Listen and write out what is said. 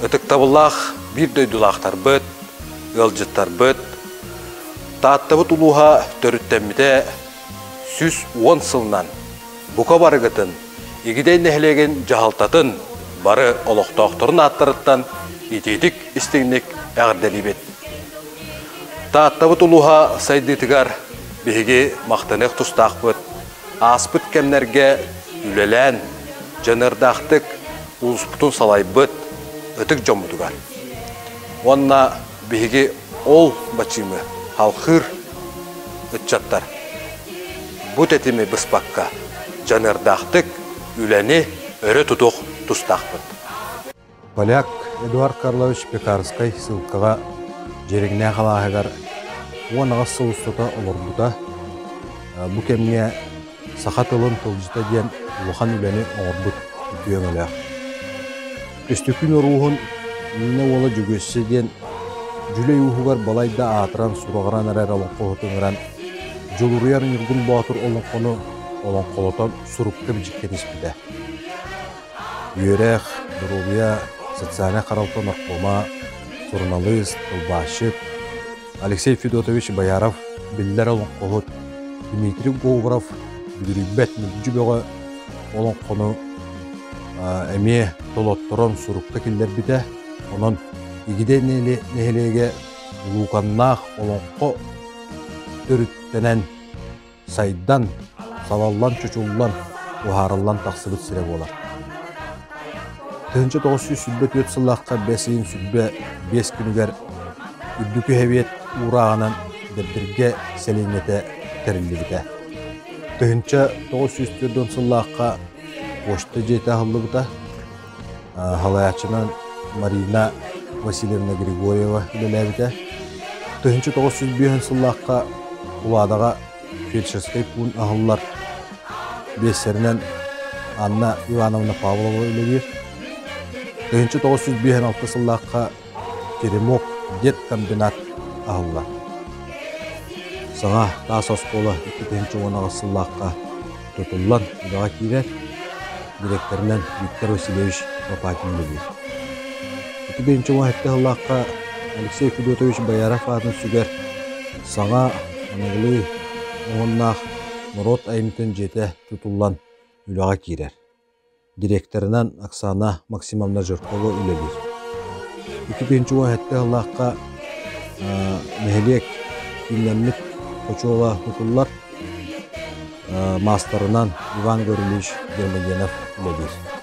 Ытыктабыллаах биир дойдулаахтарбыт, ыалдьыттарбыт, Тааттабыт улууһа төрүттэммитэ 110 сылынан бука барыгытын Игидэй нэһилиэгин дьаһалтатын бары олохтоохторун ааттарыттан итиитик истиҥник эҕэрдэлиибит. Тааттабыт улууһа сайдыытыгар биһиги махтаныах тустаахпыт. Ааспыт кэмнэргэ үлэлээн, дьаныардаахтык улууспутун салайбыт ытык дьоммутугар. Уонна биһиги ол бачыымы халхыыр ыччаттар бу тэтими быспакка дьаныардаахтык үлэни өрө тутуох тустаахпыт. Поляк Эдуард Карлович Пекарскай ссылкаҕа Дьириҥнээх алааһыгар 18 сыл устата олорбута. Бу кэмҥэ саха тылын тылдьыта диэн улахан үлэни оҥорбут үтүө өҥөлөөх. Көстөкүүн Оруоһун Нина уола Дьөгүөссэ диэн Дьүлэй ууһугар балайда аатыран сураҕыран эрэр олоҥхоһуту ыҥыран Дьулуруйар Ньургун Боотур олоҥхону олоҥхолотон сурукка-бичиккэ тиспитэ. Үөрэх, доруобуйа, социальнай харалта наркома, суруналыыс, тылбаасчыт Алексей Федотович Бояров биллэр олоҥхоһут Дмитрий Говоров Бүдүрүйбэт Мүлдьү Бөҕө олоҥхону эмиэ толотторон сурукка киллэрбитэ. Онон Игидэй нэһилиэгэ улууканнаах олоҥхо төрүттэнэн сайдан, салаллан, чочуллан, уһаарыллан тахсыбыт сирэ буолар. 1924 сыллаахха бэс ыйын 25 күнүгэр Үрдүкү Сэбиэт уурааҕынан Дэбдиргэ сэлиэнньэтэ тэриллибитэ. 1940 сыллаахха почта дьиэтэ аһыллыбыта. Салайааччынан Марина Васильевна Григорьева үлэлээбитэ. 1905 сыллаахха Улаадаҕа фельдшерскэй пуун аһыллар. Биэссэринэн Анна Ивановна Павлова үлэлиир. 1956 сыллаахха Теремок деткомбинат аһыллар. Саҥа таас оскуола 2018 сыллаахха тутуллан үлэҕэ киирэр. Дириэктэринэн Виктор Васильевич Лопатин үлэлиир. 2017 сыллаахха Алексей Федотович Бояров аатын сүгэр саҥа аныгылыы уоннаах норуот айымньытын дьиэтэ тутуллан үлэҕэ киирэр. Директорынан Оксана Максимовна Жиркова үлэлиир. 2017 сыллаахха нэһилиэк кииннэммит хочуола тутуллар. Маастарынан Иван Гаврильевич Гермогенов үлэлиир.